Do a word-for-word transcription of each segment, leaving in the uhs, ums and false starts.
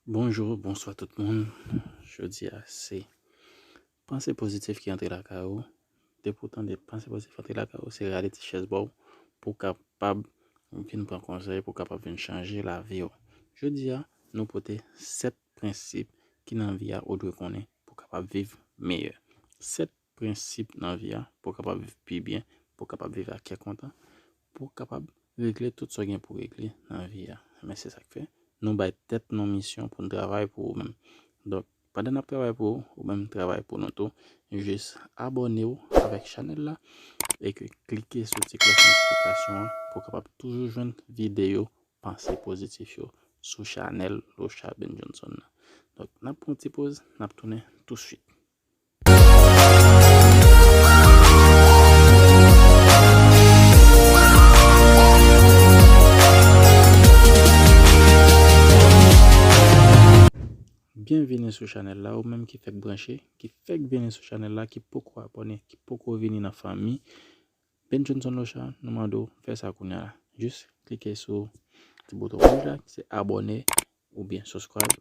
Bonjou, bonswa tout moun. Jodi a se panse pozitif ki antre lakay ou. Depi w tande panse pozitif antre lakay ou, se rale ti chèz ba w pou w kapab vin pran konsèy, pou w kapab vin chanje lavi w. Jodi a, nou pote sèt prensip ki nan vi a ou dwe konnen pou w kapab viv meyè. Sèt prensip nan vi a pou w kapab viv pi byen, pou w kapab viv ak kè kontan, pou w kapab regle tout sa w gen pou regle nan vi a. Men se sa k fè nou bay tèt nou misyon pou n travay pou ou menm. Donk, pandan n ap travay pou ou, ou menm travay pou nou tou. Jis abòne w avèk chanèl la e ke klike sou ti klòch notifikasyon an pou w kapab toujou jwenn videyo panse pozitif yo sou chanèl Locha Ben Johnson nan. Donk, n ap pran yon ti poz, n ap tounen touswit. Byenvini sou chanèl la, ou menm ki fèk branche, ki fèk vini sou chanèl la, ki poko abòne, ki poko vini nan fanmi Ben Johnson Locha, nou mande w fè sa kounye a la. Jis klike sou ti bouton wouj la, ki se abòne oubyen subscribe.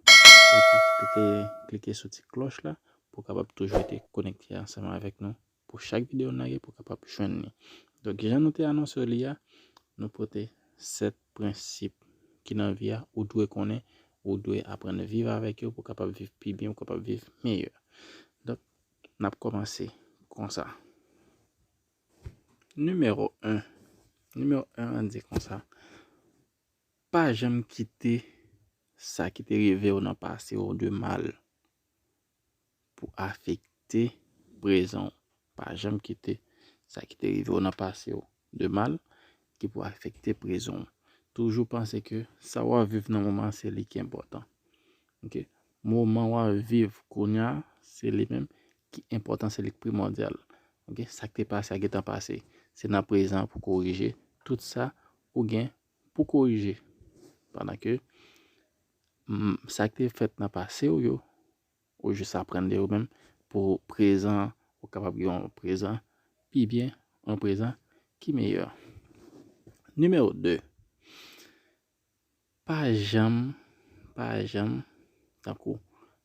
Epi klike, klike sou ti klòch la pou w kapab toujou rete konekte ansanm avèk nou pou chak videyo n lage pou w kapab jwenn li. Donk, jan nou te anonse li a, nou pote sèt prensip ki nan vi a, ou dwe konnen, ou dwe aprann viv avèk yo pou w kapab viv pi byen, pou w kapab viv meyè. Donk, n ap kòmanse konsa. Nimewo en. Nimewo en an di konsa, pa janm kite sa ki te rive w nan pase w de mal pou afekte prezan w. Pa janm kite sa ki te rive w nan pase w de mal ki pou afekte prezan w. Toujou panse ke sa w ap viv nan moman an se li ki enpòtan. Ok? Moman w ap viv kounye a, se li menm ki enpòtan, se li k primòdyal. Ok? Sa k te pase a gentan pase. Se nan prezan pou korije tout sa ou gen pou korije. Pandan ke, mm, sa k te fèt nan pase w yo, ou jis aprann de yo menm pou prezan, ou kapab gen yon prezan pi byen, yon prezan ki meyè. Nimewo de. Pa janm, pa janm, tankou,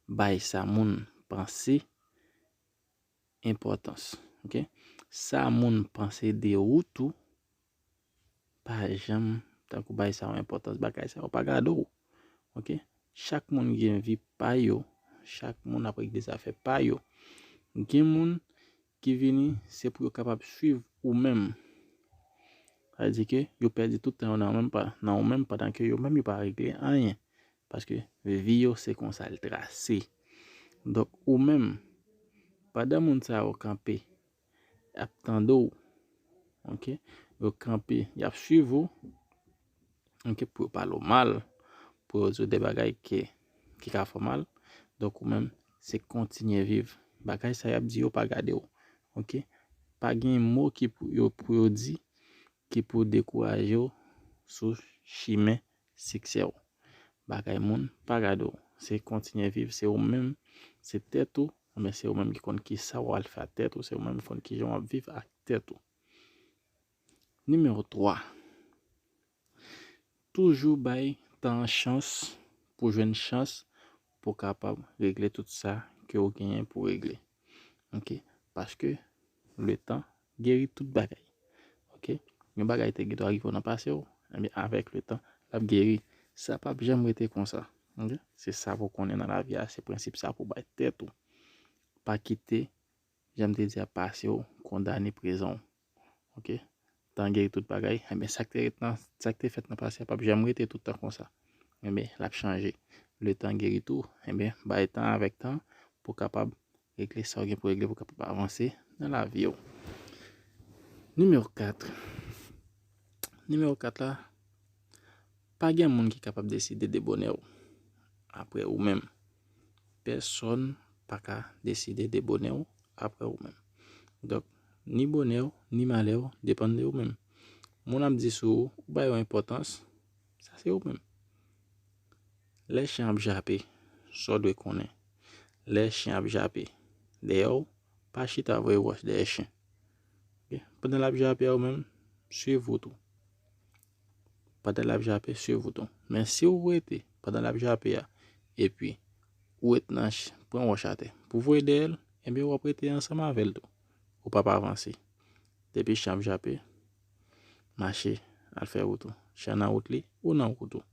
bay sa moun panse enpòtans. Ok? Sa moun panse de ou tou, pa janm, tankou, bay sa yo enpòtans, bagay sa yo pa gade w. Ok? Chak moun gen vi pa yo, chak moun ap regle zafè pa yo. Gen moun ki vini, se pou yo kapab swiv ou menm. Sa vle di ke yo pèdi tout tan yo nan ou menm pa, nan ou menm, pandan ke yo menm yo pa regle anyen. Paske vi yo se konsa l trase. Donk, ou menm, pandan moun sa yo kanpe, y ap tande w, ok? Yo kanpe, y ap swiv ou, ok, pou yo pale w mal, pou yo di w de bagay ki, ki ka fè w mal. Donk, ou menm, se kontinye viv. Bagay sa y ap di yo pa gade w, ok? Pa gen mo ki pou yo, pou yo di ki pou dekouraje w sou chimen siksè w. Bagay moun pa gade w. Se kontinye viv, se ou menm, se tèt ou, men se ou menm ki konn ki sa w al fè ak tèt ou, se ou menm ki konn ki jan w ap viv ak tèt ou. Nimewo twa. Toujou bay tan an chans pou jwenn chans pou kapab regle tout sa ke w genyen pou regle. Ok? Paske le tan geri tout bagay. Ok? Yon bagay te gen dwa rive w nan pase w, ebyen, avèk le tan, l ap geri. Sa p ap janm rete konsa. Ok? Se sa pou konnen nan lavi a, se prensip sa pou bay tèt ou. Pa kite, jan m te di a, pase w kondane prezan w. Ok? Tan geri tout bagay, enben, sa k te ret nan, sa k te fèt nan pase a p ap janm rete tout tan konsa. Enben, l ap chanje. Le tan geri tou, enben, bay tan avèk tan pou kapab regle sa w gen pou regle, pou kapab avanse nan lavi w. Nimewo kat. Nimewo kat la, pa gen moun ki kapab deside de bonè w apre ou menm. Pèsòn pa ka deside de bonè w apre ou menm. Donk, ni bonè w, ni malè w depann de ou menm. Moun ap di sou ou, ou ba yo enpòtans, sa se ou menm. Lè chen ap jape, sa w dwe konnen. Lè chen ap jape dèyè w, pa chita voye wòch dèyè chen. Ok? Pandan l ap jape a ou menm, swiv wout ou. Pandan l ap jape, swiv wout ou. Men si w rete pandan l ap jape a, epi ou ret nan ch- pran wòch atè pou voye dèyè l, ebyen w ap rete ansanm avè l tou. Ou p ap avanse. Depi chan ap jape, mache, al fè wout ou. Chan nan wout li, ou nan wout ou.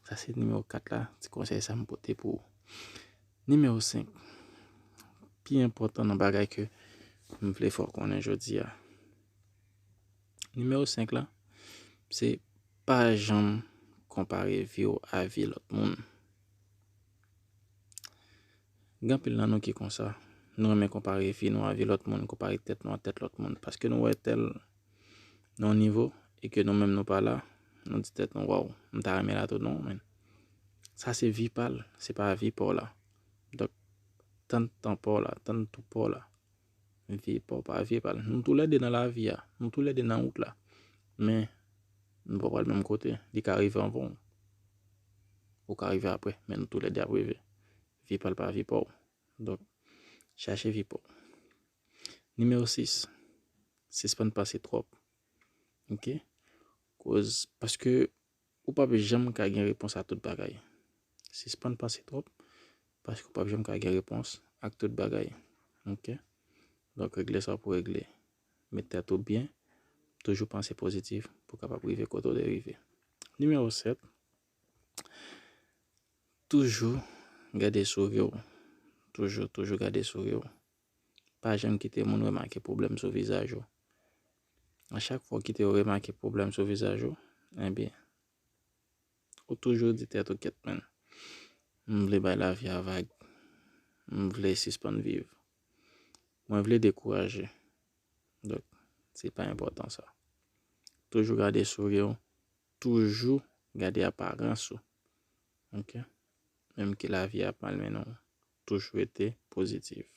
Sa se nimewo kat la, ti konsèy sa m pote pou ou. Nimewo senk, pi enpòtan nan bagay ke m vle fè w konnen jodi a. Nimewo senk la, se pa janm konpare vi w a vi lòt moun. Gen anpil nan nou ki konsa. Nou renmen konpare vi nou a vi lòt moun, konpare tèt nou a tèt lòt moun. Paske nou wè tèl nan yon nivo e ke nou menm nou pa la, nou di tèt nou, "Waw, m ta renmen la tou." Non, men. Sa se vi pa l, se pa vi pa w la. Donk, tann tan pa w la, tann tou pa w la. Vi pa w pa vi pa l. Nou toulède nan lavi a, nou toulède nan wout la. Men, nou pa pral menm kote. Li ka rive anvan w. Ou ka rive apre, men nou toulède ap rive. Vi pa l pa vi pa w. Donk, chache vi pa w. Nimewo sis, sispann panse twòp. Ok? Koz, paske ou p ap janm ka gen repons a tout bagay. Sispann panse twòp, paske ou p ap janm ka gen repons ak tout bagay. Ok? Donk, regle sa w pou regle. Met tèt ou byen, toujou panse pozitif pou w kapab rive kote w dwe rive. Nimewo sèt, toujou gade souri w. Toujou, toujou gade souri w. Pa janm kite moun remake pwoblèm sou vizaj ou. A chak fwa w kite yo remake pwoblèm sou vizaj ou, ebyen, ou toujou di tèt ou, "Kèt, men, m vle bay lavi a vag. M vle sispann viv. Mwen vle dekouraje." Donk, se pa enpòtan sa. Toujou gade souri w, toujou gade aparans ou. Ok? Menm ke lavi a ap malmennen w, toujou rete pozitif.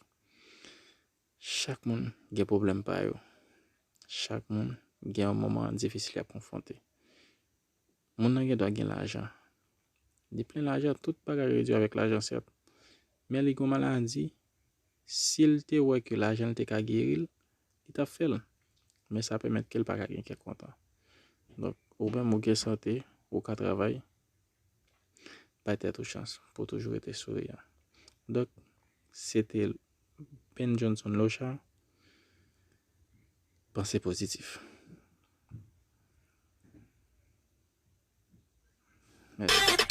Chak moun gen pwoblèm pa yo. Chak moun gen yon moman difisil y ap konfwonte. Moun nan gen dwa gen lajan. Li plen lajan, tout bagay redwi avèk lajan, sèt. Men li gen maladi, si l te wè ke lajan l te ka geri l, li t ap fè l. Men sa pèmèt ke l pa ka gen kè kontan. Donk, ou menm ou gen sante, ou ka travay, bay tèt ou chans pou w toujou rete souriyan. Donk, se te Ben Johnson Lochard, panse pozitif. Mèsi.